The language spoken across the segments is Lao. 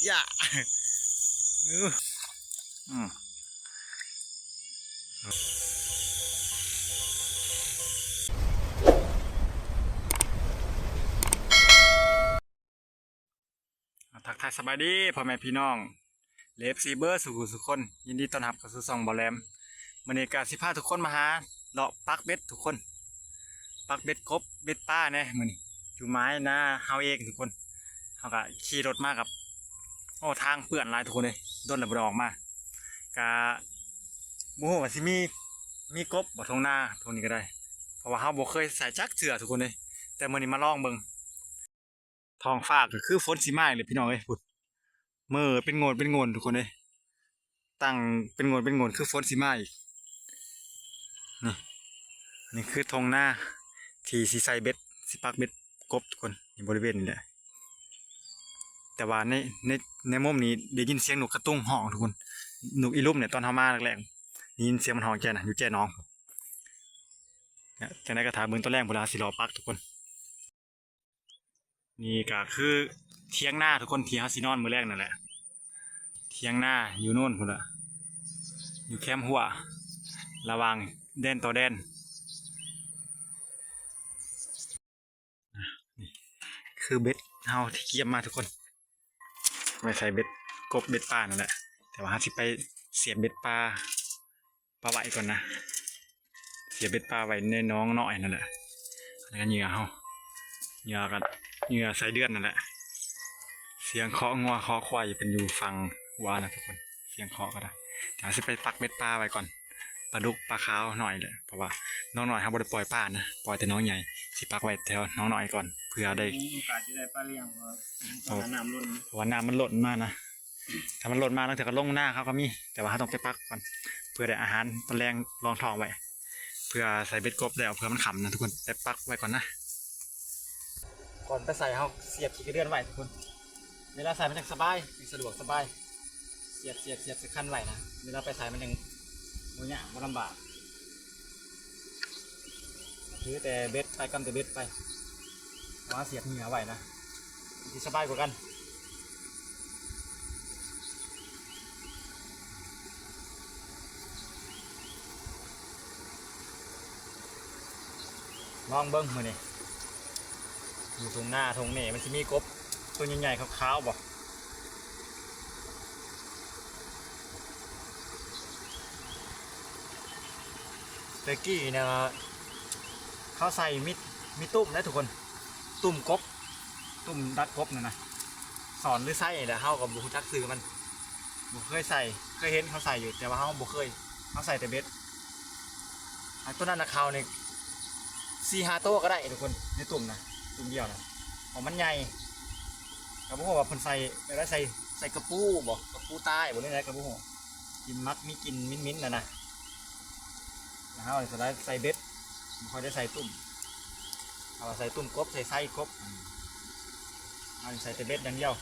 ຢ່າ ອື ອື ອ່າ ທັກທາຍສະບາຍດີພໍ່ແມ່ພີ່ນ້ອງ ແລະ ເອັຟຊີ ເບິດສູ່ຜູ້ສູ່ຄົນ, ຍິນດີຕ້ອນຮັບເຂົ້າສູ່ຊ່ອງບ່າວແຫຼມ. ມື້ນີ້ກະຊິພາທຸກຄົນມາຫາເລາະປັກເບັດທຸກຄົນ, ປັກເບັດກົບເບັດປາແດ່ມື້ນີ້ ຢູ່ໝາຍນາເຮົາເອງທຸກຄົນ. ເຮົາກະຂີ່ລົດມາກັບ ໂອ້ ທາງເປື້ອນຫຼາຍທຸກຄົນເອີຍ, ດົນແລ້ວບໍ່ໄດ້ອອກມາ. ກະບໍ່ຮູ້ວ່າຊິມີ ມີກົບບໍ່ທົ່ງນາທົ່ງນີ້ກະໄດ້, ເພາະວ່າເຮົາບໍ່ເຄີຍໃສ່ຈັກເທື່ອທຸກຄົນເອີຍ, ແຕ່ມື້ນີ້ມາລອງເບິ່ງ. ທ້ອງຟ້າກະຄືຝົນຊິມາອີກແລ້ວພີ່ນ້ອງເອີຍ, ພຸ້ນ ເໝີເປັນໂງ່ນເປັນໂງ່ນທຸກຄົນເອີຍ, ຕັ້ງເປັນໂງ່ນເປັນໂງ່ນຄືຝົນຊິມາອີກ. ນີ້ ນີ້ຄືທົ່ງນາທີ່ຊິໃສ່ເບັດ ຊິປັກເບັດກົບທຸກຄົນ, ຢູ່ບໍລິເວນນີ້ແຫຼະ. ແຕ່ວ່າໃນ ໃນ ໃນມຸມນີ້ໄດ້ຍິນສຽງນົກກະຕຸງຮ້ອງທຸກຄົນ, ນົກອີລຸມນີ້ ຕອນເຮົາມາແລກໆ ໄດ້ຍິນສຽງມັນຮ້ອງແຈນະ ຢູ່ແຈໜອງ. ຈັ່ງໃດກະຖ້າເບິ່ງຕອນແລງພຸ້ນລະ ເຮົາຊິເລາະປັກທຸກຄົນ. ນີ້ກະຄືຖຽງນາທຸກຄົນ ທີ່ເຮົາຊິນອນມື້ແລງນັ້ນແຫຼະ, ຖຽງນາຢູ່ໂນ້ນພຸ້ນລະ ຢູ່ແຄມຮົ້ວ ລະຫວ່າງແດນຕໍ່ແດນ. ນີ້ຄືເບັດເຮົາທີ່ກຽມມາທຸກຄົນ, ໄວ້ໃສ່ເບັດກົບເບັດປານັ້ນແຫຼະ, ແຕ່ວ່າເຮົາຊິໄປສຽບເບັດປາ ປາໄວ້ກ່ອນນະ, ສຽບເບັດປາໄວ້ໃນໜອງນ້ອຍນັ້ນແຫຼະ. ແລ້ວກະເຫຍື່ອເຮົາ ເຫຍື່ອກະ ເຫຍື່ອໄສ້ເດືອນນັ້ນແຫຼະ. ສຽງເຄາະງົວເຄາະຄວາຍເພິ່ນຢູ່ຝັ່ງຂົວນະທຸກຄົນ, ສຽງເຄາະກະໄດ້. ດຽວຊິໄປປັກເບັດປາໄວ້ກ່ອນ, ປາດຸກປາຂາວນ້ອຍແຫຼະ, ເພາະວ່າໜອງນ້ອຍເຮົາບໍ່ໄດ້ປ່ອຍປານະ, ປ່ອຍແຕ່ໜອງໃຫຍ່. ຊິປັກໄວ້ແຖວໜອງນ້ອຍກ່ອນ ເພື່ອໄດ້ ມີໂອກາດຊິໄດ້ປາລ້ຽງ ເພາະວ່າ ເພາະວ່ານ້ຳມັນລົ້ນ ເພາະວ່ານ້ຳມັນລົ້ນມານະ. ຖ້າມັນລົ້ນມາລາງເທື່ອກະລົງນາເຮົາກະມີ, ແຕ່ວ່າເຮົາຕ້ອງໄປປັກກ່ອນ ເພື່ອໄດ້ອາຫານຕອນແລງລອງທ້ອງໄວ້, ເພື່ອໃສ່ເບັດກົບແລ້ວ ເພື່ອມັນຄ່ຳນະທຸກຄົນ. ໄປປັກໄວ້ກ່ອນນະ. ກ່ອນໄປໃສ່ເຮົາສຽບຂີ້ກະເດືອນໄວ້ທຸກຄົນ, ເວລາໃສ່ມັນຈັ່ງສະບາຍ ສະດວກສະບາຍ. ສຽບ ສຽບ ສຽບໃສ່ຄັນໄວ້ນະ, ເວລາໄປໃສ່ມັນຈັ່ງບໍ່ຍາກ ບໍ່ລຳບາກ. ຖືແຕ່ເບັດໄປ ກຳແຕ່ເບັດໄປ, ເພາະວ່າສຽບເຫຍື່ອໄວ້ນະ ຊິສະບາຍກວ່າກັນ. ລອງເບິ່ງມື້ນີ້ ຢູ່ທົ່ງນາທົ່ງນີ້ ມັນຊິມີກົບໂຕໃຫຍ່ໆຂາວໆບໍ່? ແຕ່ກີ້ນະ ເຂົາໃສ່ມີ ມີຕຸ້ມເດ້ທຸກຄົນ, ຕຸ້ມກົບ ຕຸ້ມດັກກົບນັ້ນນະ. ສອນຫຼືໃສ່ແຫຼະ ເຮົາກະບໍ່ຮູ້ຈັກຊື່ມັນ, ບໍ່ເຄີຍໃສ່. ເຄີຍເຫັນເຂົາໃສ່ຢູ່ ແຕ່ວ່າເຮົາບໍ່ເຄີຍ, ເຮົາໃສ່ແຕ່ເບັດ. ອັນໂຕນັ້ນນະ ເຂົານີ້ສີ່ຫ້າໂຕກະໄດ້ທຸກຄົນ ໃນຕຸ້ມນະ, ຕຸ້ມດຽວນະ ເພາະມັນໃຫຍ່. ກະບໍ່ຮູ້ວ່າເພິ່ນໃສ່ແບບໃດ, ໃສ່ ໃສ່ກະປູບໍ່ ກະປູຕາຍບໍ່ ຫຼືໃດກະບໍ່ຮູ້, ກິນໝັກມີກິ່ນໝິ່ນໆນັ້ນນະ. ແລ້ວເຮົາສ່ວນຫຼາຍໃສ່ເບັດ ບໍ່ຄ່ອຍໄດ້ໃສ່ຕຸ້ມ, ເຮົາໃສ່ຕຸ້ມກົບ ໃສ່ໄສ້ກົບ. ເຮົາໃສ່ແຕ່ເບັດຢ່າງດຽວ,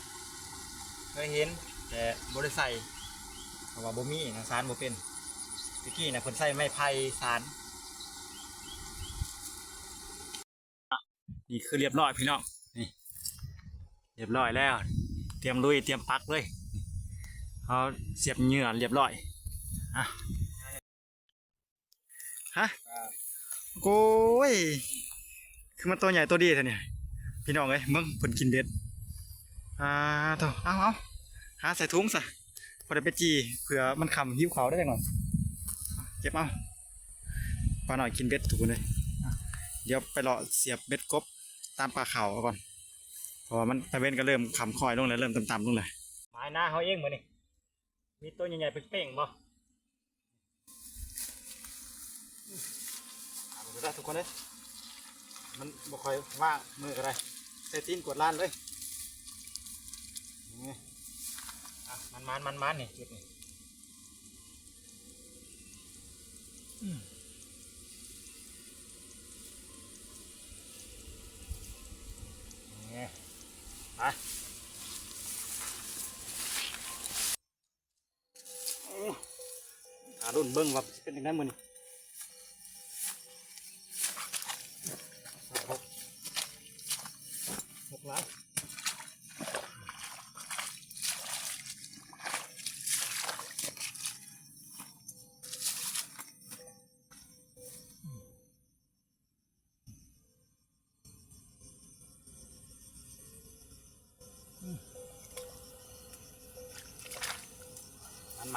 ເຄີຍເຫັນແຕ່ບໍ່ໄດ້ໃສ່ ເພາະວ່າບໍ່ມີນະ, ສານບໍ່ເປັນ. ແຕ່ກີ້ນະເພິ່ນໃຊ້ໄມ້ໄຜ່ສານ. ນີ້ຄືລຽບຮ້ອຍພີ່ນ້ອງ, ນີ້ລຽບຮ້ອຍແລ້ວ, ຕຽມລຸຍ ຕຽມປັກເລີຍ. ເຮົາສຽບເຫຍື່ອລຽບຮ້ອຍ. ອ່ະ ຮະ ໂອ້ຍ ຄືມັນໂຕໃຫຍ່ໂຕດີແທ້ນີ້ ພີ່ນ້ອງເອີຍ. ເບິ່ງເພິ່ນກິນເບັດ. ອ່າ ໂທ້ ເອົາ ເອົາ ຫາໃສ່ຖົງຊະ ພໍໄດ້ໄປຈີ່ ເພື່ອມັນຄ່ຳຫິວເຂົ້າໄດ້ຈັກໜ້ອຍ. ເກັບເອົາ ປານ້ອຍກິນເບັດທຸກຄົນເອີຍ. ດຽວໄປເລາະສຽບເບັດກົບຕາມປ່າເຂົ້າເອົາກ່ອນ ເພາະວ່າມັນ ຕາເວັນກະເລີ່ມຄ່ຳຄ້ອຍລົງແລ້ວ ເລີ່ມຕ່ຳໆລົງແລ້ວ. ໝາຍນາເຮົາເອງມື້ນີ້ ມີໂຕໃຫຍ່ໆເປ່ງໆບໍ່? ເອົາໄປເດີທຸກຄົນເອີຍ, ມັນບໍ່ຄ່ອຍວ່າງ ມືກະໄດ້ ໃສ່ຕີນກວດລານເລີຍ. ນີ້ ອ່ະ ມັນໆໆນີ້ ຈຸດນີ້. ອືມ ນີ້ ໄປ. ໂອ້ ຖ້າລຸ້ນເບິ່ງວ່າຊິເປັນຈັ່ງໃດມື້ນີ້. ຫົກ ຫົກຫຼາຍ.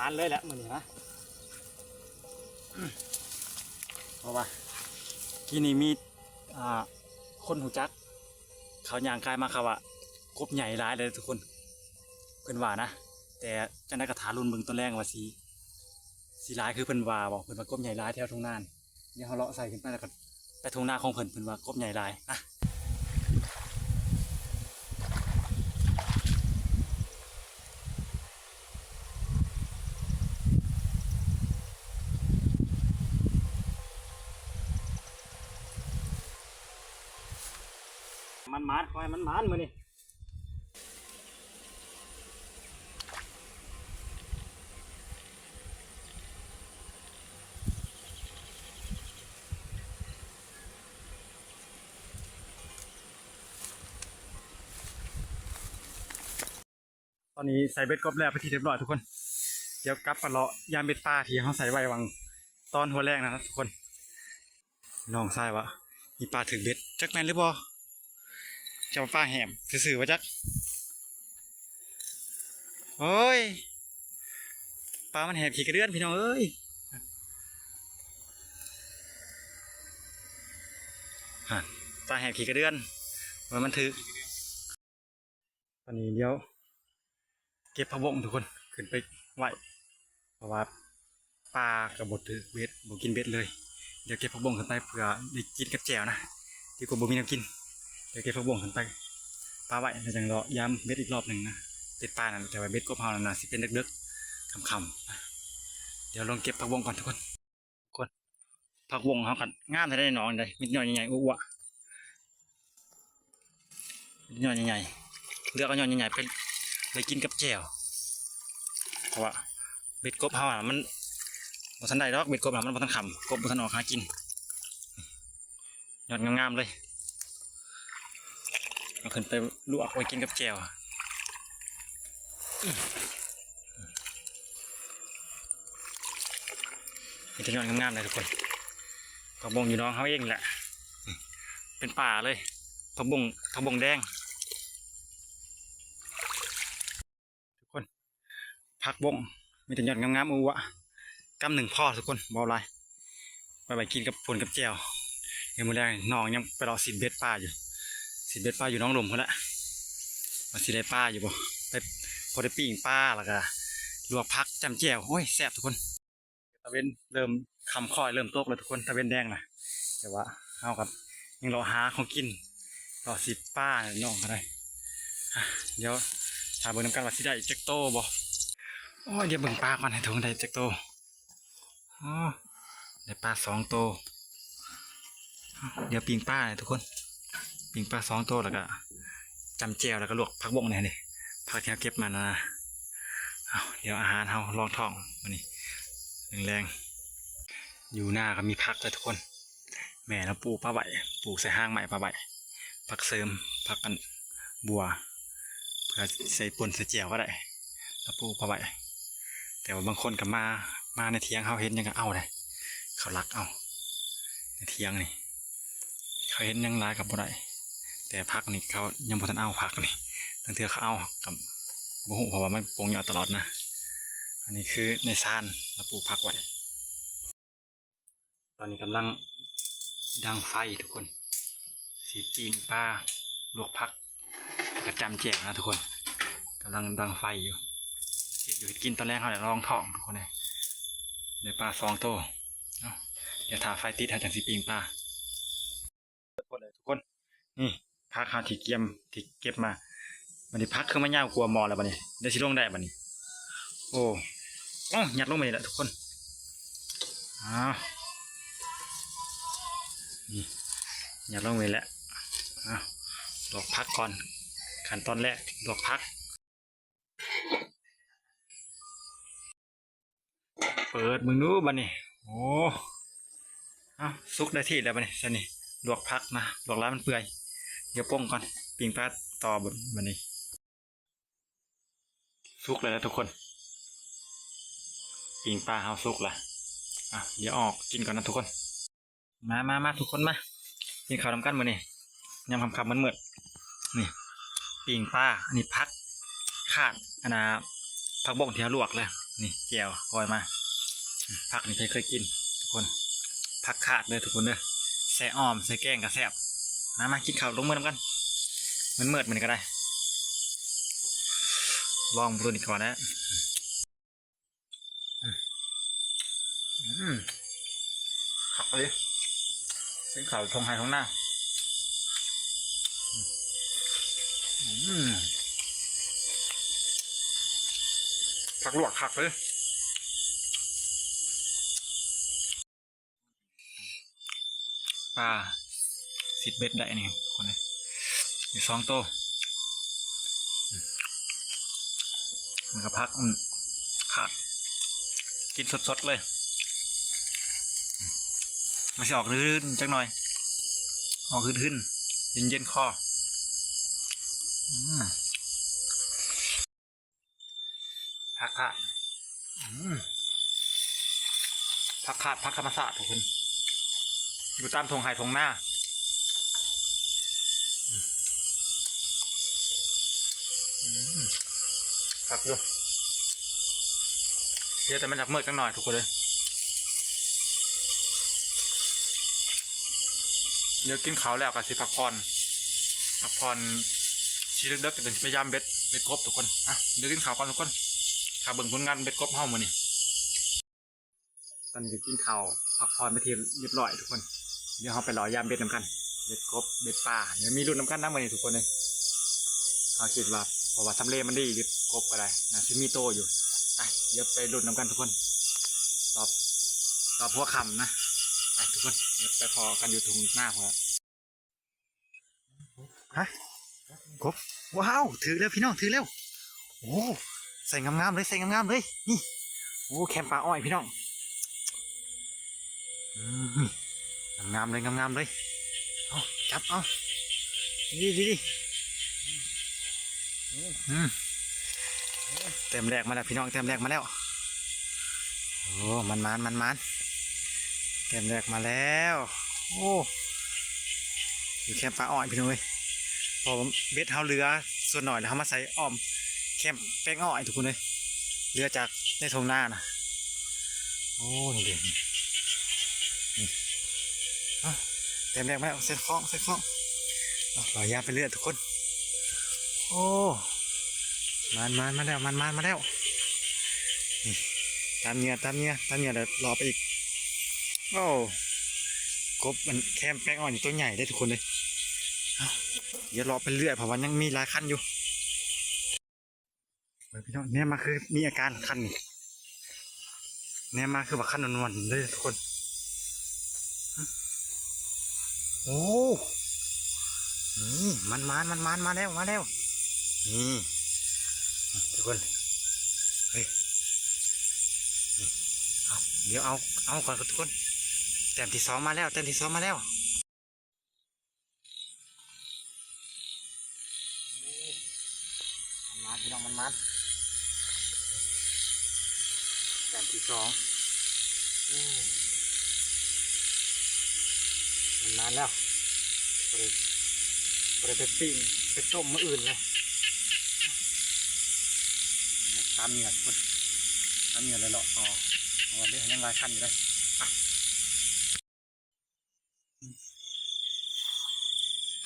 ອັນເລີຍແຫຼະມື້ນີ້ນະ ເພາະວ່າທີ່ນີ້ມີ ອ່າ ຄົນຮູ້ຈັກ ເຂົາຍ່າງກາຍມາ ເຂົາວ່າກົບໃຫຍ່ຫຼາຍເລີຍທຸກຄົນ ເພິ່ນວ່ານະ. ແຕ່ຈັ່ງໃດກໍຖ້າລຸ້ນເບິ່ງຕອນແລງວ່າຊິ ຊິຫຼາຍຄືເພິ່ນວ່າບໍ່. ເພິ່ນວ່າກົບໃຫຍ່ຫຼາຍແຖວທົ່ງນາ. ດຽວເຮົາເລາະໃສ່ຂຶ້ນໄປ ແລ້ວກໍໄປທົ່ງນາຂອງເພິ່ນ ເພິ່ນວ່າກົບໃຫຍ່ຫຼາຍນະ. ມັນໝານ ຂໍໃຫ້ມັນໝານມື້ນີ້. ຕອນນີ້ໃສ່ເບັດກົບແລ້ວເປັນທີ່ຮຽບຮ້ອຍທຸກຄົນ. ດຽວກັບໄປເລາະຢາມເບັດປາທີ່ເຮົາໃສ່ໄວ້ຫວ່າງຕອນຫົວແລງນະທຸກຄົນ. ນ້ອງຊາຍວ່າມີປາຖືກເບັດ ຈັກແມ່ນຫຼືບໍ່? ຈະວ່າປາແຫມຊື່ໆວ່າຈັກ. ໂອ້ຍ ປາມັນແຫບຂີ້ກະເດືອນ ພີ່ນ້ອງເອີຍ. ຫັ້ນ ປາແຫບຂີ້ກະເດືອນ ວ່າມັນຖືກ. ຕອນນີ້ດຽວເກັບຜັກບົ້ງທຸກຄົນ ຂຶ້ນໄປໄວ້ ເພາະວ່າປາກໍບໍ່ຖືກເບັດ ບໍ່ກິນເບັດເລີຍ. ດຽວເກັບຜັກບົ້ງຂຶ້ນໄປເພື່ອໄດ້ກິນກັບແຈ່ວນະ ດີກວ່າບໍ່ມີແນວກິນ. ດຽວເກັບຜັກບົ້ງຂຶ້ນໄປປະໄວ້ ແລ້ວຈັ່ງເລາະຢາມເບັດອີກລອບໜຶ່ງນະ ເບັດປານັ້ນ. ແຕ່ວ່າເບັດກົບເຮົານັ້ນນະ ຊິເປັນເດິກໆຄ່ຳໆນະ. ດຽວລອງເກັບຜັກບົ້ງກ່ອນທຸກຄົນ. ຄົນ ຜັກບົ້ງເຮົາກໍງາມແທ້ເດ້ນ້ອງເດ້ ມີແຕ່ຍອດໃຫຍ່ໆ ອ້ວນໆ ຍອດໃຫຍ່ໆ ເລືອກເອົາຍອດໃຫຍ່ໆ ໄປ ໄປກິນກັບແຈ່ວ ເພາະວ່າເບັດກົບເຮົານະ ມັນບໍ່ທັນໄດ້ດອກ. ເບັດກົບນະ ມັນບໍ່ທັນຄ່ຳ ກົບບໍ່ທັນອອກຫາກິນ. ຍອດງາມໆເລີຍ ເອົາຂຶ້ນໄປລວກໄວ້ກິນກັບແຈ່ວ. ມີແຕ່ຍອດງາມໆເລີຍທຸກຄົນ. ຜັກບົ້ງຢູ່ໜອງເຮົາເອງແຫຼະ ເປັນປ່າເລີຍ. ຜັກບົ້ງ ຜັກບົ້ງແດງ ທຸກຄົນ ຜັກບົ້ງມີແຕ່ຍອດງາມໆ ອວບໆ. ກຳໜຶ່ງພໍທຸກຄົນ ບໍ່ເອົາຫຼາຍ ໄປໄວ້ກິນກັບປົ່ນກັບແຈ່ວ. ດຽວມື້ແລງນ້ອງຍັງໄປເລາະຊິດເບັດປາຢູ່ ຊິດເບັດປາຢູ່ໜອງລົມພຸ້ນແຫຼະ ວ່າຊິໄດ້ປາຢູ່ບໍ່ ໄປ ພໍໄດ້ປີ້ງປາ ແລ້ວກະລວກຜັກຈ້ຳແຈ່ວ. ໂອ້ຍ ແຊບທຸກຄົນ. ຕາເວັນເລີ່ມຄ່ຳຄ້ອຍ ເລີ່ມຕົກແລ້ວທຸກຄົນ ຕາເວັນແດງລະ. ແຕ່ວ່າເຮົາກໍຍັງເລາະຫາຂອງກິນ ເລາະຊິດປາໃຫ້ນ້ອງກໍໄດ້. ດຽວຖ້າເບິ່ງນຳກັນວ່າຊິໄດ້ຈັກໂຕບໍ່. ໂອ້ຍ ດຽວເບິ່ງປາກ່ອນ ໃຫ້ເຖິງໄດ້ຈັກໂຕ. ອໍ ໄດ້ປາສອງໂຕ. ດຽວປີ້ງປາໃຫ້ທຸກຄົນ ປີ້ງປາສອງໂຕ ແລ້ວກະຈ້ຳແຈ່ວ ແລ້ວກະລວກຜັກບົ້ງນີ້ ຜັກທີ່ເຮົາເກັບມານະ. ເອົາ ດຽວອາຫານເຮົາລອງທ້ອງມື້ນີ້ແລງໆ. ຢູ່ນາກໍມີຜັກເດີທຸກຄົນ ແມ່ລາວປູກປະໄວ້ ປູກໃສ່ຮາງໄມ້ປະໄວ້ ຜັກເສີມ ຜັກອັນບົວ ເພື່ອໃສ່ປົ່ນໃສ່ແຈ່ວກໍໄດ້ ລາວປູກປະໄວ້. ແຕ່ວ່າບາງຄົນກໍມາ ມາໃນຖຽງເຮົາເຫັນຫຍັງກໍເອົາໄດ໋ ເຂົາລັກເອົາໃນຖຽງນີ້ ເຂົາເຫັນຫຍັງຫຼາຍກໍບໍ່ໄດ້. ແຕ່ຜັກນີ້ເຂົາຍັງບໍ່ທັນເອົາ ຜັກນີ້ ລາງເທື່ອເຂົາເອົາກໍບໍ່ຮູ້ ເພາະວ່າມັນປົ່ງຍອດຕະຫຼອດນະ. ອັນນີ້ຄືໃນຊານລາວປູກຜັກໄວ້. ຕອນນີ້ກຳລັງດັງໄຟທຸກຄົນ ຊິປີ້ງປາ ລວກຜັກ ແລ້ວກະຈ້ຳແຈ່ວນະທຸກຄົນ. ກຳລັງດັງໄຟຢູ່ ເຮັດຢູ່ເຮັດກິນຕອນແລງເຮົາແຫຼະ ລອງທ້ອງທຸກຄົນເອີຍ. ໄດ້ປາສອງໂຕ ເອົາ ດຽວຖ້າໄຟຕິດເຮົາຈັ່ງຊິປີ້ງປາ. ທຸກຄົນ ນີ້ຜັກເຮົາທີ່ກຽມ ທີ່ເກັບມາ. ບັດນີ້ຜັກຄືມາຍາວກວ່າໝໍ້ແລ້ວບັດນີ້ ດຽວຊິລົງໄດ້ບັດນີ້. ໂອ້ ເອົາ ຍັດລົງໄປນີ້ແຫຼະທຸກຄົນ. ອ້າວ ນີ້ ຍັດລົງໄປແຫຼະ. ອ້າວ ລວກຜັກກ່ອນ ຂັ້ນຕອນແລກ ລວກຜັກ. ເປີດເບິ່ງດູບັດນີ້. ໂອ້ ເອົ້າ ສຸກໄດ້ທີ່ແລ້ວບັດນີ້. ຊັ້ນນີ້ລວກຜັກນະ ລວກຫຼາຍມັນເປື່ອຍ. ດຽວປົ່ງກ່ອນ ປີ້ງປາຕໍ່ບັດນີ້. ສຸກແລ້ວນະທຸກຄົນ ປີ້ງປາເຮົາສຸກລະ. ອ່ະ ດຽວເອົາອອກກິນກ່ອນນະທຸກຄົນ. ມາ ມາ ມາ ທຸກຄົນມາ ກິນເຂົ້ານຳກັນມື້ນີ້ ຍາມຄ່ຳໆມືດໆ. ນີ້ ປີ້ງປາ ອັນນີ້ຜັກຄາດ ອັນນ່າ ຜັກບົ້ງທີ່ເຮົາລວກແລ້ວ ນີ້ແຈ່ວກ້ອຍມາ. ອືມ ຜັກນີ້ໃຜເຄີຍກິນທຸກຄົນ? ຜັກຄາດເດີທຸກຄົນເດີ ໃສ່ອ່ອມໃສ່ແກງກໍແຊບ. ມາ ມາກິນເຂົ້າລົງມືນຳກັນ. ມືດໆ ມື້ນີ້ກໍໄດ້ ລອງເບິ່ງອີກກ່ອນນະ. ອືມ ອືມ ຄັກເລີຍ ກິນເຂົ້າທົ່ງໄຮ່ທົ່ງນາ. ອືມ ອືມ ຜັກລວກຄັກເລີຍ. ປາຊິດເບັດໄດ້ນີ້ທຸກຄົນເອີຍ ມີສອງໂຕ. ອືມ ມັນກໍຜັກ ອືມ ຄາດ ກິນສົດໆ ເລີຍ. ມັນຊິອອກຮືນໆ ຈັກໜ່ອຍ ອອກຮືນໆ ເຢັນໆ ຄໍ. ອືມ ຜັກຄາດ ອືມ ຜັກຄາດ ຜັກທຳມະຊາດທຸກຄົນ ຢູ່ຕາມທົ່ງໄຮ່ທົ່ງນາ. ອືມ ອືມ ຄັກຢູ່ ເສຍແຕ່ມັນຢາກເມີດຈັກໜ່ອຍທຸກຄົນເອີຍ. ດຽວກິນເຂົ້າແລ້ວກໍຊິພັກຜ່ອນ ພັກຜ່ອນ ຊິເລິກໆ ກໍຈັ່ງຊິໄປຢາມເບັດ ເບັດກົບທຸກຄົນ. ອ່ະ ດຽວກິນເຂົ້າກ່ອນທຸກຄົນ ຖ້າເບິ່ງຜົນງານເບັດກົບເຮົາມື້ນີ້. ຕອນນີ້ກໍກິນເຂົ້າພັກຜ່ອນໄປທີ່ຮຽບຮ້ອຍທຸກຄົນ ດຽວເຮົາໄປເລາະຢາມເບັດນຳກັນ ເບັດກົບ ເບັດປາ ດຽວມີລຸ້ນນຳກັນນະມື້ນີ້ທຸກຄົນເອີຍ. ເຮົາຄິດວ່າ ເພາະວ່າທຳເລມັນດີ ເບັດກົບກໍໄດ້ ໜ້າຊິມີໂຕຢູ່. ໄປ ດຽວໄປລຸ້ນນຳກັນທຸກຄົນ ຮອດ ຮອດຫົວຄ່ຳນະ. ໄປທຸກຄົນ ດຽວໄປພໍ້ກັນຢູ່ທົ່ງນາພຸ້ນລະ. ຮະ ກົບ ວ້າວ ຖືກແລ້ວພີ່ນ້ອງ ຖືກແລ້ວ. ໂອ້ ໃສ່ງາມໆ ເລີຍ ໃສ່ງາມໆ ເລີຍ ນີ້. ໂອ້ ແຄມປ່າອ້ອຍພີ່ນ້ອງ ອືມ ງາມໆ ເລີຍ ງາມໆ ເລີຍ. ເອົາ ຈັບເອົາ ດີໆ ອືມ ແຕ້ມແລກມາແລ້ວພີ່ນ້ອງ ແຕ້ມແລກມາແລ້ວ. ໂອ້ ມັນມານ ມັນມານ ແຕ້ມແລກມາແລ້ວ. ໂອ້ ຢູ່ແຄມປ່າອ້ອຍພີ່ນ້ອງເອີຍ ເພາະວ່າເບັດເຮົາເຫຼືອສ່ວນໜ້ອຍ ແລ້ວເຮົາມາໃສ່ອ້ອມແຄມແປງອ້ອຍທຸກຄົນເອີຍ ເຫຼືອຈາກໃນທົ່ງນານະ. ໂອ້ ນີ້ເດ້ ນີ້ ເອົ້າ ແຕ້ມແລກມາແລ້ວ ໃສ່ຂອງ ໃສ່ຂອງ. ເອົາ ເລາະຢາມໄປເລື້ອຍທຸກຄົນ. ໂອ້ ມານໆ ມາແລ້ວ ມານໆ ມາແລ້ວ. ນີ້ ຕາມເຫຍື່ອ ຕາມເຫຍື່ອ ຕາມເຫຍື່ອ ແລ້ວເລາະໄປອີກ. ໂອ້ ກົບ ອັນ ແຄມແປງອ່ອນນີ້ໂຕໃຫຍ່ເດ້ທຸກຄົນເດ້. ເອົ້າ ດຽວເລາະໄປເລື້ອຍ ເພາະວ່າຍັງມີຫຼາຍຄັນຢູ່. ເບິ່ງພີ່ນ້ອງ ແນມມາຄືມີອາການຄັນນີ້ ແນມມາຄືວ່າຄັນນວນໆ ເດ້ທຸກຄົນ. ໂອ້ ນີ້ ມັນມານ ມັນມານ ມາແລ້ວ ມາແລ້ວ ນີ້ ທຸກຄົນ. ເຮີ້ຍ ນີ້ ເອົາ ດຽວເອົາ ເອົາກ່ອນທຸກຄົນ. ແຕ້ມທີສອງມາແລ້ວ ແຕ້ມທີສອງມາແລ້ວ. ມັນມານ ພີ່ນ້ອງ ມັນມານ ແຕ້ມທີສອງ. ໂອ້ ມັນມານແລ້ວ ບໍ່ໄດ້ ບໍ່ໄດ້ໄປປີ້ງໄປຕົ້ມມື້ອື່ນເລີຍ. ຕາມເຫຍື່ອພຸ້ນ ຕາມເຫຍື່ອເລີຍເລາະຕໍ່ ເພາະວ່າເລາະຍັງຫຼາຍຄັນຢູ່ເດ້. ໄປ.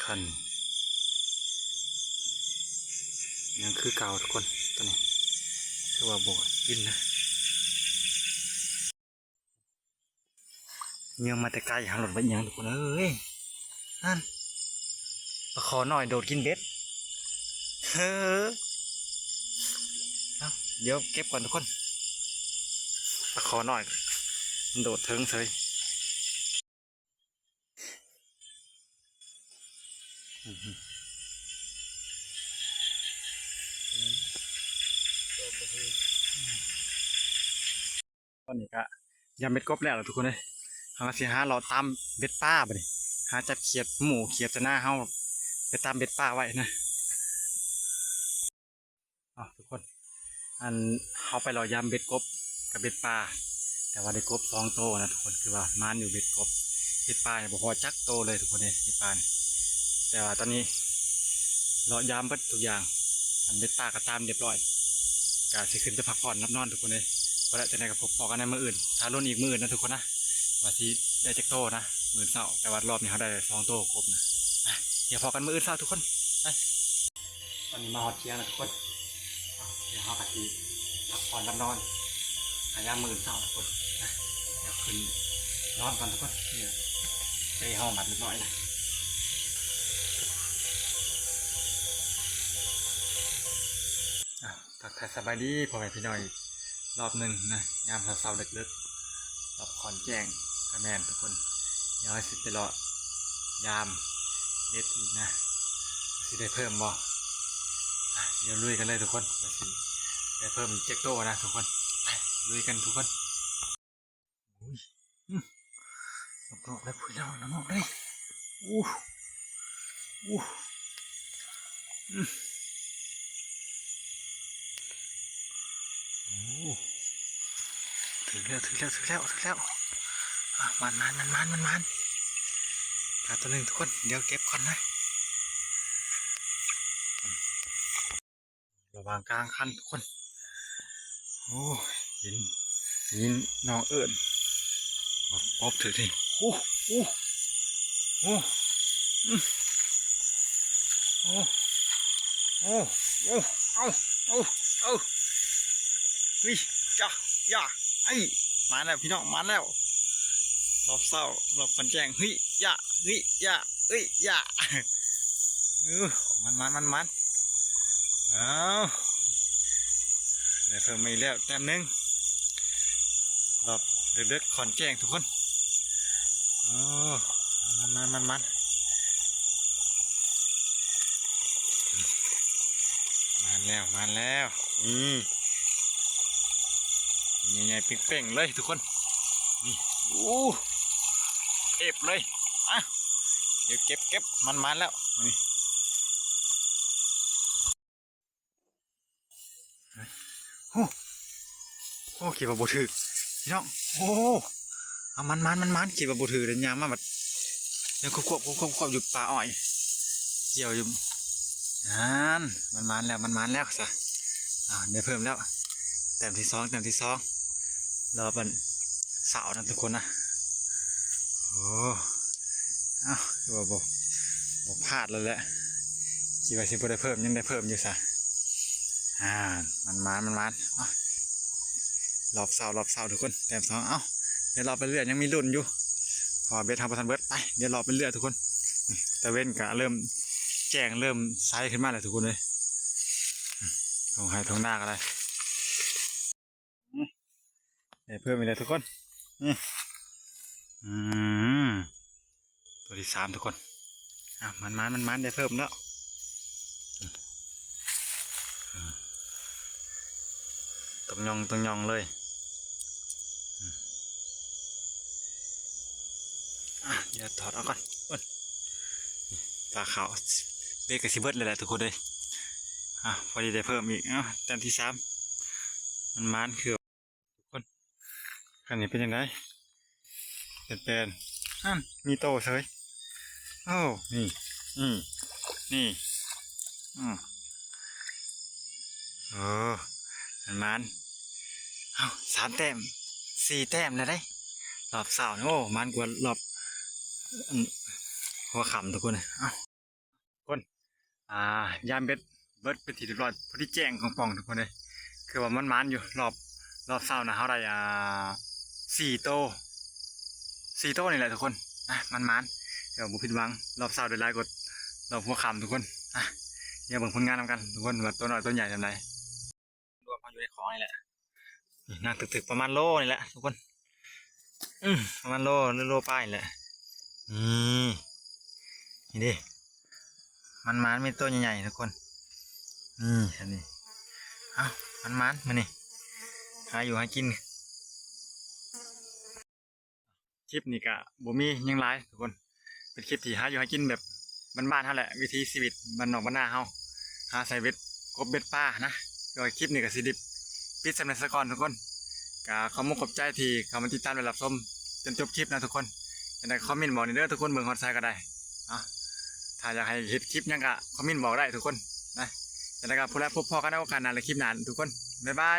ຄັນຍັງຄືເກົ່າທຸກຄົນ ຕອນນີ້ຄືວ່າບໍ່ກິນນະ. ເຫຍື່ອມາແຕ່ໄກ ຫາລົດໄປຫຍັງທຸກຄົນເອີຍ. ນັ້ນ ປາຄໍນ້ອຍໂດດກິນເບັດ. ເຮີ ເອົາ ດຽວເກັບກ່ອນທຸກຄົນ. ປາຄໍນ້ອຍ ໂດດເທິງເສີຍ. ຕອນນີ້ກະຢາມເບັດກົບແລ້ວລະທຸກຄົນເອີຍ. ເຮົາກະຊິຫາເລາະຕາມເບັດປາບາດນີ້ ຫາຈັບຂຽດໝູຂຽດຈະນາເຮົາໄປຕາມເບັດປາໄວ້ນະ. ເອົາ ທຸກຄົນ ອັນ ເຮົາໄປເລາະຢາມເບັດກົບກັບເບັດປາ ແຕ່ວ່າໄດ້ກົບສອງໂຕນະທຸກຄົນ ຄືວ່າມານຢູ່ເບັດກົບ. ເບັດປານີ້ບໍ່ພໍຈັກໂຕເລີຍທຸກຄົນເອີຍ ເບັດປານີ້. ແຕ່ວ່າຕອນນີ້ເລາະຢາມເບິດທຸກຢ່າງ ອັນ ເບັດປາກະຕາມຮຽບຮ້ອຍ ກະຊິຂຶ້ນໄປພັກຜ່ອນຫຼັບນອນທຸກຄົນເອີຍ. ພໍແລ້ວ ຈັ່ງໃດກໍພົບພໍ້ກັນໃນມື້ອື່ນ ຖ້າລຸ້ນອີກມື້ອື່ນນະທຸກຄົນນະ ວ່າຊິໄດ້ຈັກໂຕນະ ມື້ເຊົ້າ. ແຕ່ວ່າລອບນີ້ເຮົາໄດ້ສອງໂຕກົບນະ. ໄປ ດຽວພໍ້ກັນມື້ອື່ນເຊົ້າທຸກຄົນ. ໄປ ຕອນນີ້ມາຮອດທ່ຽງແລ້ວທຸກຄົນ. ດຽວເຮົາກໍຊິພັກຜ່ອນຫຼັບນອນ ຫາຍາມມື້ອື່ນເຊົ້າທຸກຄົນ. ໄປ ດຽວຂຶ້ນນອນກ່ອນທຸກຄົນ. ນີ້ແຫຼະ ເປເຮົາມັດຮຽບຮ້ອຍແລ້ວ. ອ່າ ທັກທາຍສະບາຍດີພໍ່ແມ່ພີ່ນ້ອງອີກລອບໜຶ່ງນະ ຍາມເຊົ້າໆ ເດິກໆ ລອບຂອນແຈ້ງກະແມ່ນທຸກຄົນ. ດຽວເຮົາຊິໄປເລາະຍາມເບັດອີກນະ ຊິໄດ້ເພີ່ມບໍ່. ອ່ະ ດຽວລຸຍກັນເລີຍທຸກຄົນ ວ່າຊິໄດ້ເພີ່ມອີກຈັກໂຕນະທຸກຄົນ. ໄປ ລຸຍກັນທຸກຄົນ. ໂອ້ຍ ອືມ ນອກໆ ເລີຍ ພຸ້ນແລ້ວ ນອກໆ ເລີຍ. ໂອ້ ໂອ້ ອືມ ໂອ້ ຖືກແລ້ວ ຖືກແລ້ວ ຖືກແລ້ວ ຖືກແລ້ວ. ອ່ະ ໝານໆ ໝານໆ ໝານໆ ປາໂຕໜຶ່ງທຸກຄົນ. ດຽວເກັບກ່ອນນະ. ລະຫວ່າງກາງຄັນທຸກຄົນ. ໂອ້ ເຫັນ ໄດ້ຍິນນ້ອງເອີ້ນ ກົບຖືກນີ້. ໂອ້ ໂອ້ ໂອ້ ອືມ ໂອ້ ໂອ້ ເອົາ ເອົາ ເອົາ ເອີ ເຮີ້ຍ ຢາ ຢາ ໄອ້ ມາແລ້ວພີ່ນ້ອງ ມາແລ້ວ. ລອບເຊົ້າ ລອບຂອນແຈ້ງ ເຮີ້ຍ ຢາ ເຮີ້ຍ ຢາ ເຮີ້ຍ ຢາ. ເອີ ໝານໆ ໝານໆ ເອົາ ໄດ້ເພີ່ມມາອີກແລ້ວແຕ້ມໜຶ່ງ ລອບເດິກໆ ຂອນແຈ້ງທຸກຄົນ. ໂອ້ ໝານໆ ໝານໆ ໝານແລ້ວ ໝານແລ້ວ. ນີ້ ໃຫຍ່ໆ ເປ່ງໆ ເລີຍທຸກຄົນ. ນີ້ ໂອ້ ເອບເລີຍ. ອ່ະ ດຽວເກັບ ເກັບ ໝານໆ ແລ້ວນີ້. ໂອ້ ໂອ້ ຄິດວ່າບໍ່ຖືກພີ່ນ້ອງ. ໂອ້ ເອົາ ໝານໆ ໝານໆ ຄິດວ່າບໍ່ຖືກເດ້ ຍ່າງມາບັດ ຍັງຄວບໆ ຄວບໆ ຢູ່ປ່າອ້ອຍ ກ່ຽວຢູ່. ນັ້ນ ໝານໆ ແລ້ວ ໝານໆ ແລ້ວຊະ. ອ່າ ໄດ້ເພີ່ມແລ້ວ ແຕ້ມທີສອງ ແຕ້ມທີສອງ ລອບອັນເຊົ້ານະທຸກຄົນນະ. ໂອ້ ເອົ້າ ຄືວ່າບໍ່ ບໍ່ພາດແລ້ວແຫຼະ ຄິດວ່າຊິບໍ່ໄດ້ເພີ່ມ ຍັງໄດ້ເພີ່ມຢູ່ຊະ. ອ່າ ໝານໆ ໝານໆ ເອົ້າ ລອບເຊົ້າ ລອບເຊົ້າທຸກຄົນ ແຕ້ມສອງ. ເອົ້າ ດຽວລອບໄປເລື້ອຍ ຍັງມີລຸ້ນຢູ່ ເພາະວ່າເບັດເຮົາບໍ່ທັນເບິດ. ໄປ ດຽວລອບໄປເລື້ອຍທຸກຄົນ. ຕາເວັນກະເລີ່ມແຈ້ງ ເລີ່ມໃສຂຶ້ນມາແລ້ວທຸກຄົນເອີຍ. ທົ່ງໄຮ່ທົ່ງນາກະໄດ້ ໄດ້ເພີ່ມອີກແລ້ວທຸກຄົນ. ນີ້ ອືມ ໂຕທີສາມທຸກຄົນ. ອ່ະ ໝານໆ ໝານໆ ໄດ້ເພີ່ມແລ້ວ. ອືມ ຕົງຍ່ອງ ຕົງຍ່ອງເລີຍ. ອືມ ອ່ະ ດຽວຖອດເອົາກ່ອນ. ເອີ ນີ້ ປາຂາວ ເບັດກະຊິເບິດແລ້ວແຫຼະທຸກຄົນເອີຍ. ອ່ະ ພໍດີໄດ້ເພີ່ມອີກ. ເອົ້າ ແຕ້ມທີສາມ ໝານໆ ຄື ທຸກຄົນ ຄັນນີ້ເປັນຈັ່ງໃດ? ແປນໆ ຫັ້ນ ມີໂຕເສີຍ. ໂອ້ ນີ້ ນີ້ ນີ້ ອືມ ເອີ ໝານໆ. ເອົ້າ ສາມແຕ້ມ ສີ່ແຕ້ມແລ້ວເດ້ ລອບເຊົ້ານີ້. ໂອ້ ໝານກວ່າລອບ ອັນ ຫົວຄ່ຳທຸກຄົນ. ເອົ້າ ຄົນ ອ່າ ຍາມເບັດເບິດເປັນທີ່ຮຽບຮ້ອຍ ພໍດີແຈ້ງປ່ອງໆ ທຸກຄົນເອີຍ. ຄືວ່າໝານໆ ຢູ່ ລອບ ລອບເຊົ້ານະ ເຮົາໄດ້ ອ່າ ສີ່ໂຕ ສີ່ໂຕນີ້ແຫຼະທຸກຄົນ. ອ່ະ ໝານໆ ເອີ ບໍ່ຜິດຫວັງ ລອບເຊົ້າໄດ້ຫຼາຍກວ່າລອບຫົວຄ່ຳທຸກຄົນ. ອ່ະ ດຽວເບິ່ງຜົນງານນຳກັນທຸກຄົນ ວ່າໂຕນ້ອຍໂຕໃຫຍ່ສ່ຳໃດ. ລວມເຮົາຢູ່ໃນຂອງນີ້ແຫຼະ ນີ້ ໜັກຖືກໆ ປະມານໂລນີ້ແຫຼະທຸກຄົນ. ອືມ ປະມານໂລ ໂລປາຍນີ້ແຫຼະ. ນີ້ ນີ້ເດ້ ໝານໆ ມີໂຕໃຫຍ່ໆ ທຸກຄົນ. ນີ້ ອັນນີ້ ເອົ້າ ໝານໆ ມື້ນີ້ຫາຢູ່ຫາກິນ. ຄລິບນີ້ກະບໍ່ມີຫຍັງຫຼາຍທຸກຄົນ ເປັນຄລິບທີ່ຫາຢູ່ຫາກິນແບບບ້ານໆ ເຮົາແຫຼະ ວິຖີຊີວິດບ້ານນອກບ້ານນາເຮົາ ຫາໃສ່ເບັດກົບເບັດປານະ. ແຕ່ວ່າຄລິບນີ້ກະຊິໄດ້ປິດສ່ຳນີ້ສາກ່ອນທຸກຄົນ. ກະຂອບມຸກຂອບໃຈທີ່ເຂົ້າມາຕິດຕາມ ແລະ ຮັບຊົມຈົນຈົບຄລິບນະທຸກຄົນ. ຈັ່ງໃດຄອມເມັນບອກນີ້ເດີທຸກຄົນ ເບິ່ງຮອດໃສກະໄດ້ເນາະ. ຖ້າຢາກໃຫ້ເຮັດຄລິບຫຍັງກະຄອມເມັນບອກໄດ້ທຸກຄົນນະ. ຈັ່ງໃດກະພົບ ແລະ ພົບພໍ້ກັນໃນໂອກາດໜ້າ ແລະ ຄລິບໜ້າທຸກຄົນ. ບາຍບາຍ.